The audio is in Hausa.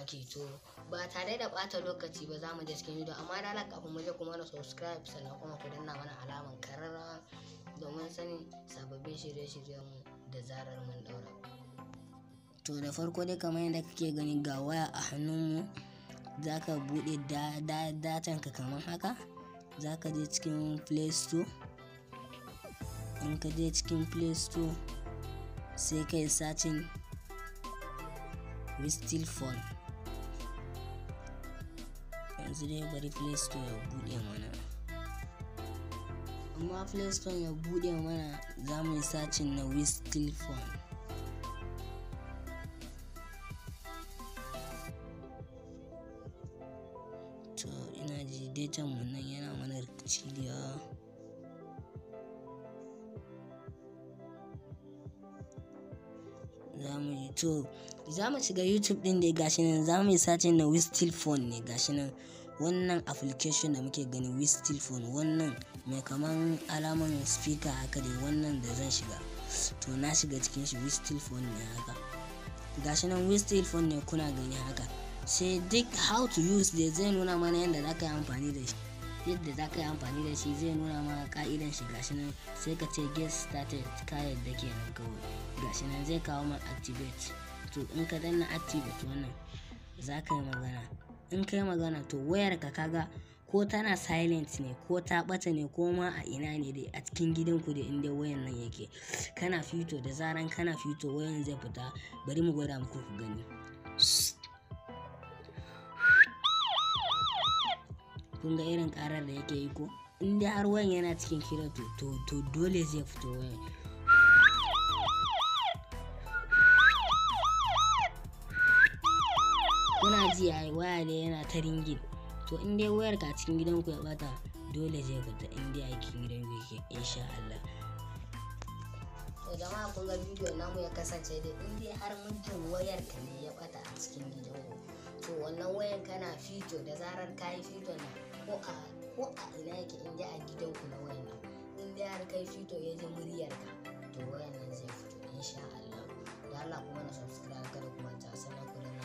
Mamaki. To ba tare da bata lokaci ba, za mu je cikin video, amma da Allah kafin mu je, kuma na subscribe, sannan kuma ku danna mana alaman kararrawa domin sanin sababbin shirye-shiryenmu da zarar mun daura. To da farko dai, kamar yadda kake gani, ga waya a hannunmu. Za ka buɗe datan ka kamar haka. Za ka je cikin Play Store. In ka je cikin Play Store, sai ka yi searching Whistle Phone. Yanzu dai bari Play Store ya buɗe mana. Amma Play Store ya buɗe mana, za mu yi searching na Whistle Phone. To ina ji datan mu nan yana mana rikici da yawa. Za mu yi, to za mu shiga YouTube din da gashi nan. Za mu yi searching na Whistle Phone ne. Gashi nan wannan application da muke gani, Whistle Phone, wannan mai kaman alaman speaker haka dai, wannan da zan shiga. To na shiga cikin shi. Whistle Phone ne haka, gashi nan Whistle Phone ne, kuna gani haka. Sai duk how to use da zai nuna mana yadda za ka yi amfani da shi, yadda za ka yi amfani da shi, zai nuna mana ka'idan shi. Gashi nan, sai ka ce "Get started", ka yadda kenan kawai. Gashi nan zai kawo ma activate. To in ka danna activate wannan, za ka yi magana. In ka yi magana, to wayar ka kaga ko tana silent ne, ko ta bata ne, ko ma a ina ne dai a cikin gidanku da inda wayan nan yake, kana fito, da zaran kana fito, wayan zai fita. Bari mu gwada muku ku gani. Kun ga irin karar da yake yi ko? In dai har wayan yana cikin kira, to dole zai fito wayan. Kuna ji ai, waya dai yana ta ringing. To in dai wayar ka a cikin gidanku ya bata, dole zai fita in dai a cikin gidanku yake, insha Allah. To jama'a, kun ga bidiyo namu ya kasance dai, in dai har muddin wayar ka ne ya bata a cikin gidanku, to wannan wayan kana fito, da zarar ka yi fito na, ko a ina yake, in dai a gidanku na wayan nan, in dai har kai fito ya ji muryar ka, to wayan nan zai fito, insha Allah. Da Allah kuma na subscribe, kada ku manta, sannan ku danna